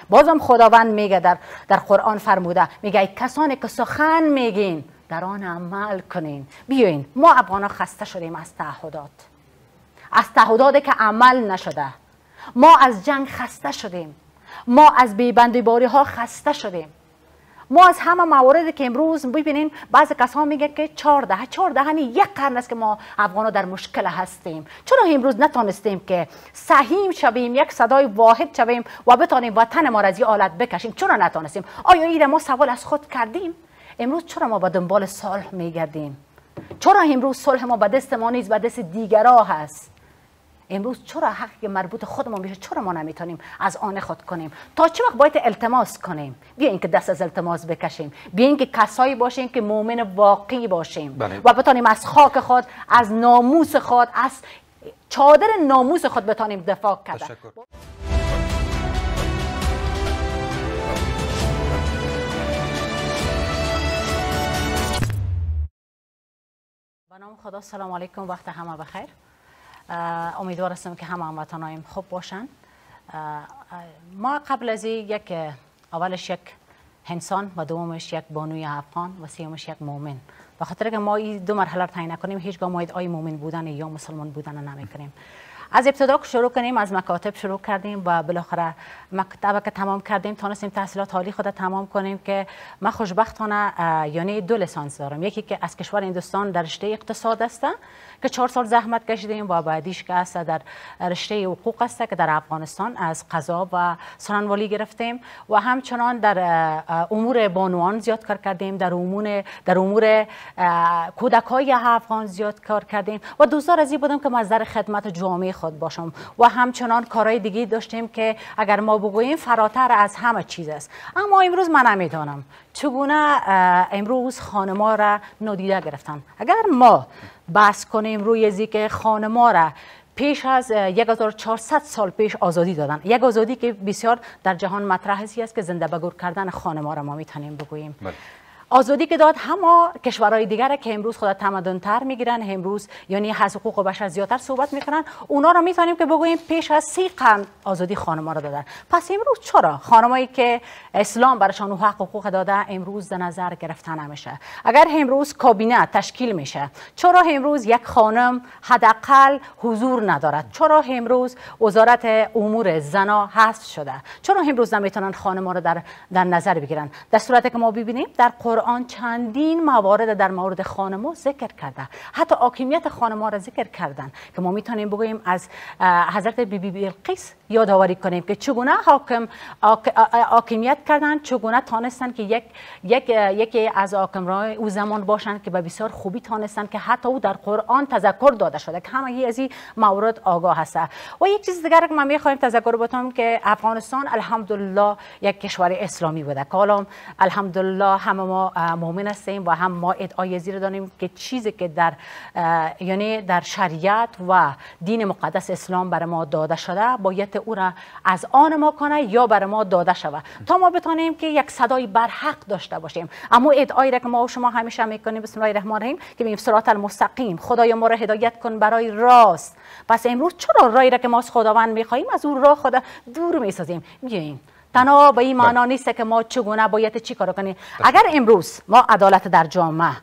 بازم خداوند میگه در قرآن فرموده، میگه ای کسانی که سخن میگین در آن عمل کنین. بیاین ما افغانا خسته شدیم از تعهدات، از تعهداتی که عمل نشده. ما از جنگ خسته شدیم، ما از بیبندیباری ها خسته شدیم، ما از همه مواردی که امروز ببینین بعضی کسا میگه که 14 یک قرن است که ما افغانا در مشکل هستیم. چرا امروز نتونستیم که سهیم شویم، یک صدای واحد شویم و بتانیم وطن ما را از این حالت بکشیم؟ چرا نتونستیم؟ آیا این ما سوال از خود کردیم؟ امروز چرا ما به دنبال صلح میگردیم؟ چرا امروز صلح ما به دست ما نیست، به دست دیگرا هست؟ امروز چرا حقی که مربوط خودمون میشه چرا ما نمیتونیم از آن خود کنیم؟ تا چه وقت باید التماس کنیم؟ بیاین که دست از التماس بکشیم، بیاین که کسایی باشیم که مؤمن واقعی باشیم. بله. و بتانیم از خاک خود، از ناموس خود، از چادر ناموس خود بتانیم دفاع کرد. تشکر. به نام خدا. سلام علیکم، وقت همه بخیر. امیدوار هستم که همه هموطنایم خوب باشن. ما قبل از یک اولش یک انسان و دومش یک بانوی افغان و سیومش یک مؤمن. به خاطر که ما این دو مرحله رو تعیین نکنیم هیچگاه ما ادعای مؤمن بودن یا مسلمان بودن رو نمیکنیم. از ابتدا که شروع کنیم، از مکاتب شروع کردیم و بالاخره مکتب که تمام کردیم تانستیم تحصیلات عالی خود تمام کنیم که من خوشبختانه یعنی 2 لیسانس دارم، یکی که از کشور هندوستان در رشته اقتصاد است که 4 سال زحمت کشیدیم و بعدیش که است در رشته حقوق است که در افغانستان از قضا و سرانوالی گرفتیم و همچنان در امور بانوان زیاد کار کردیم، در امور کودکای افغان زیاد کار کردیم و دوستدار از این بودم که مصدر خدمت جامعه خود باشم و همچنان کارهای دیگه داشتیم که اگر ما بگوییم فراتر از همه چیز است. اما امروز من نمیدانم چگونه امروز خانم‌ها را نادیده گرفتن. اگر ما بحث کنیم روی ازی که خانم‌ها را پیش از 1400 سال پیش آزادی دادن، یک آزادی که بسیار در جهان مطرح است که زنده به گور کردن خانم‌ها را ما میتونیم بگوییم. بله. آزادی که داد همه کشورهای دیگر که امروز خود تمدن‌تر میگیرن، امروز یعنی از حقوق بشر زیادتر صحبت میکنن، اونا را میتونیم که بگوییم پیش از 30 قرن آزادی خانم‌ها را دادن. پس امروز چرا خانمایی که اسلام برشان حق حقوق داده امروز در نظر گرفته نمیشه؟ اگر امروز کابینه تشکیل میشه چرا امروز یک خانم حداقل حضور ندارد؟ چرا امروز وزارت امور زنا حذف شده؟ چرا امروز نمیتونن خانم‌ها را در نظر بگیرن؟ در صورتی که ما ببینیم در قرآن چندین موارد در مورد خانم‌ها ذکر کرده، حتی حاکمیت خانم‌ها را ذکر کردن که ما میتونیم بگوییم از حضرت بی بی بلقیس یادآوری کنیم که چگونه حاکمیت کردن، چگونه تانستن که یکی از حاکم‌های او زمان باشند که به بسیار خوبی تانستن که حتی او در قرآن تذکر داده شده که همه از این مورد آگاه هست. و یک چیز دیگر که من میخوایم تذکر بدم که افغانستان الحمدلله یک کشور اسلامی بوده که حالا الحمدلله همه ما مؤمن هستیم و هم ما ادعای زیر داریم که چیزی که در یعنی در شریعت و دین مقدس اسلام بر ما داده شده باید او را از آن ما کنه یا بر ما داده شود تا ما بتانیم که یک صدای برحق داشته باشیم. اما ادعایی را که ما و شما همیشه میکنیم بسم الله الرحمن الرحیم که میگیم صراط المستقیم، خدایا ما را هدایت کن برای راست. پس امروز چرا راهی را که ما از خداوند میخواهیم از اون راه خدا دور میسازیم؟ میگیم تنها به این معنا نیست که ما چگونه باید چی کار کنیم. اگر امروز ما عدالت در جامعه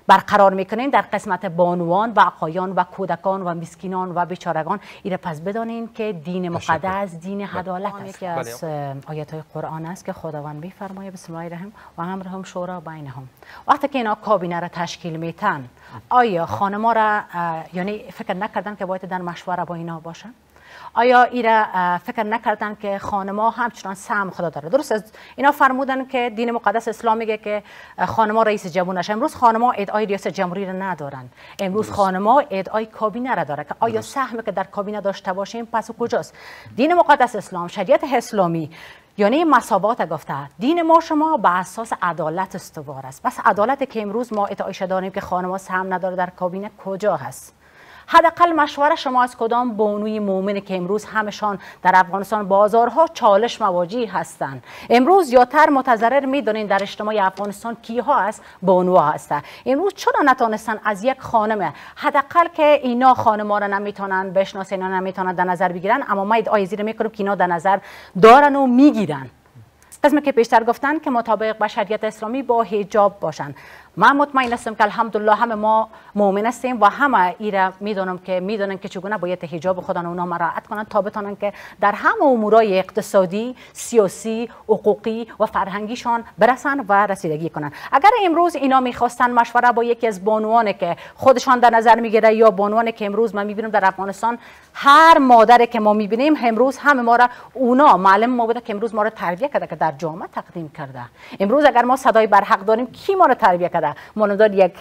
برقرار میکنیم در قسمت بانوان و آقایان و کودکان و مسکینان و بیچارگان، ایره پس بدانیم که دین مقدس دین عدالت است. یکی از آیات های قرآن است که خداوند میفرماید بسم الله الرحمن و امرهم شورا بینهم. وقتی که اینا کابینه را تشکیل میتن آیا خانما را یعنی فکر نکردن که باید در مشوره با اینا باشن؟ آیا ایره فکر نکردن که خانما همچنان سهم خدا داره؟ درست است، اینا فرمودن که دین مقدس اسلام میگه که خانما رئیس جمهور نشه. امروز خانما ادعای ریاست جمهوری را ندارن، امروز خانما ادعای کابینه را داره که آیا سهم که در کابینه داشته باشیم پس کجاست؟ دین مقدس اسلام، شریعت اسلامی یعنی مساوات گفته. دین ما شما به اساس عدالت استوار است. پس عدالت که امروز ما ادعایش داریم که خانما سهم نداره در کابینه کجا هست؟ حداقل مشوره شما از کدام بانوی مؤمن که امروز همشان در افغانستان بازارها چالش مواجه هستند؟ امروز زیادتر متضرر میدونین در اجتماع افغانستان کیها است؟ بانوها هستند. امروز چرا نتونستن از یک خانم حداقل که اینا خانم‌ها را نمیتونن بشناسن، اینا نمیتونن در نظر بگیرن، اما ما ادعای زیر میکنیم که اینا در نظر دارن و میگیرن. قسمی که پیشتر گفتن که مطابق با شریعت اسلامی با حجاب باشن. من مطمئن هستم که الحمدلله همه ما مؤمن هستیم و همه ایره میدونم که میدونن که چگونه باید حجاب خودن اونا مراعات کنن تا بتونن که در همه امورای اقتصادی، سیاسی، حقوقی و فرهنگیشان برسن و رسیدگی کنن. اگر امروز اینا میخواستن مشوره با یکی از بانوانه که خودشان در نظر میگیره یا بانوانه که امروز ما میبینیم در افغانستان هر مادری که ما میبینیم امروز همه ما را اونا معلم ما بوده که امروز ما را تربیه کرده که در جامعه تقدیم کرده. امروز اگر ما صدای برحق داریم کی ما را تربیه کرده؟ مانند یک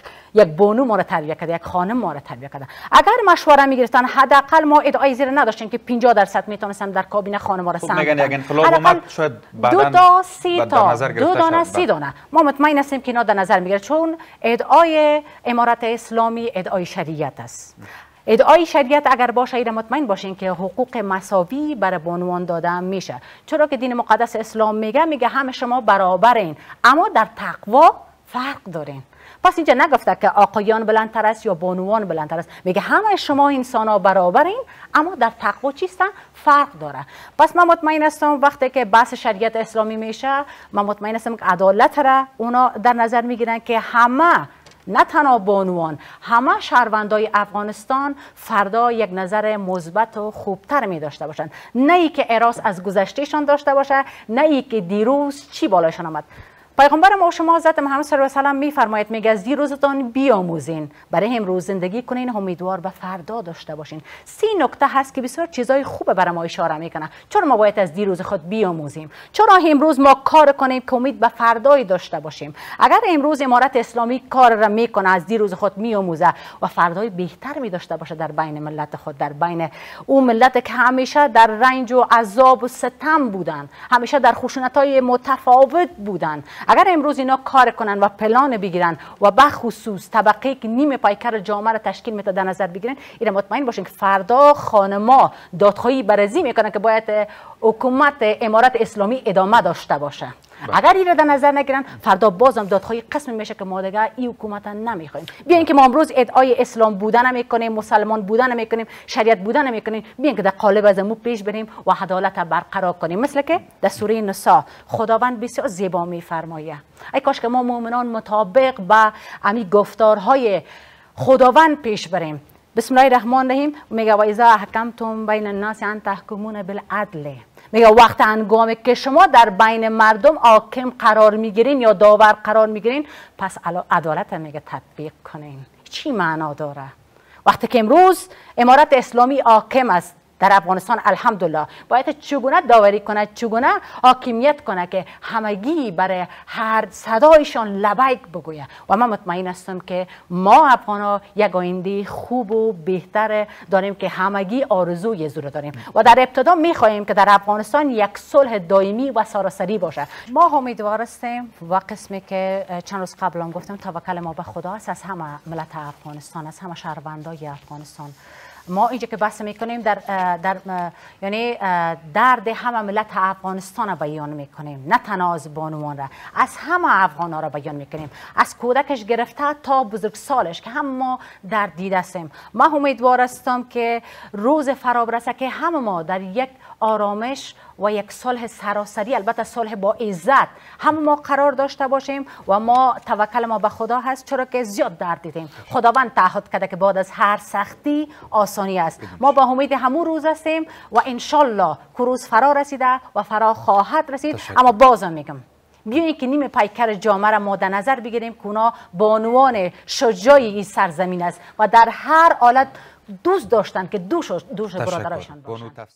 بانو ما را تربیه کرده، یک خانم ما را تربیه کرده. اگر مشوره میگرفتن حداقل ما ادعای زیر نداشتیم که 50% میتونستن در کابینه خانم را سهم بدن. انقلاب اومد شاید بعداً 2 تا 3 تا 2 دانه 3 دانه. ما مطمئن هستیم که اینا در نظر میگیره، چون ادعای امارت اسلامی ادعای شریعت است. ادعای شریعت اگر باشه ایره مطمئن باشین که حقوق مساوی برای بانوان داده میشه، چرا که دین مقدس اسلام میگه همه شما برابرین اما در تقوا فرق دارین. پس اینجا نگفته که آقایان بلندتر است یا بانوان بلندتر است، میگه همه شما انسان ها برابرین اما در تقوا چیستن فرق داره. پس من مطمئن هستم وقتی که بحث شریعت اسلامی میشه، من مطمئن هستم که عدالت را اونا در نظر میگیرن که همه، نه تنها بانوان، همه شهروندای افغانستان فردا یک نظر مثبت و خوبتر می داشته باشند، نه ای که اراس از گذشتهشان داشته باشه، نه ای که دیروز چی بالایشان آمد. پیغمبر ما شما حضرت محمد صلی الله علیه و سلم میفرماید، میگه از دیروزتان بیاموزین برای امروز زندگی کنین، امیدوار به فردا داشته باشین. 3 نکته هست که بسیار چیزای خوبه برای ما اشاره میکنه. چرا ما باید از دیروز خود بیاموزیم؟ چرا امروز ما کار کنیم که امید به فردای داشته باشیم؟ اگر امروز امارت اسلامی کار را میکنه، از دیروز خود میاموزه و فردای بهتر می داشته باشه در بین ملت خود، در بین اون ملت که همیشه در رنج و عذاب و ستم بودن، همیشه در خشونت‌های متفاوت بودن. اگر امروز اینا کار کنن و پلان بگیرن و به خصوص طبقه که نیم پیکر جامعه را تشکیل میده در نظر بگیرن، اینا مطمئن باشین که فردا خانما دادخواهی برزی میکنن که باید حکومت امارت اسلامی ادامه داشته باشه. اگر این را در نظر نگیرن فردا بازم دادخواهی قسم میشه که ما دیگه این حکومت نمیخوایم. بیاین که ما امروز ادعای اسلام بودن میکنیم، مسلمان بودن میکنیم، شریعت بودن میکنیم، بیاین که در قالب از مو پیش بریم و عدالت برقرار کنیم. مثل که در سوره نساء خداوند بسیار زیبا میفرمایه، ای کاش که ما مؤمنان مطابق با امی گفتارهای خداوند پیش بریم. بسم الله الرحمن الرحیم میگه و اذا حکمتم بین الناس ان تحکمون بالعدل. میگه وقت هنگامی که شما در بین مردم حاکم قرار میگیرین یا داور قرار میگیرین، پس عدالت میگه تطبیق کنین. چی معنا داره؟ وقتی که امروز امارت اسلامی حاکم است در افغانستان الحمدلله، باید چگونه داوری کنه، چگونه حاکمیت کنه که همگی برای هر صدایشان لبیک بگویه. و من مطمئن هستم که ما افغان‌ها یک آینده خوب و بهتر داریم که همگی آرزوی زور داریم و در ابتدا میخواهیم که در افغانستان یک صلح دائمی و سراسری باشه. ما امیدوار هستیم و قسمی که چند روز قبل هم گفتم، توکل ما به خدا است، از همه ملت افغانستان، از همه شهروندای افغانستان. ما اینجا که بحث میکنیم در یعنی درد همه ملت افغانستان را بیان میکنیم، نه تنها از بانوان را، از همه افغان ها را بیان میکنیم، از کودکش گرفته تا بزرگسالش که هم ما در دیده هستیم. ما امیدوار هستم که روز فرا برسه که همه ما در یک آرامش و یک صلح سراسری، البته صلح با عزت، هم ما قرار داشته باشیم و ما توکل ما به خدا هست، چرا که زیاد درد دیدیم. خداوند تعهد کرده که بعد از هر سختی آسانی است. ما با امید همون روز هستیم و انشالله که روز فرا رسیده و فرا خواهد رسید. اما بازم میگم بیایید که نیم پیکر جامعه را ما در نظر بگیریم که اونا بانوان شجاعی این سرزمین است و در هر حالت دوست داشتن که دوش برادرشان باشند.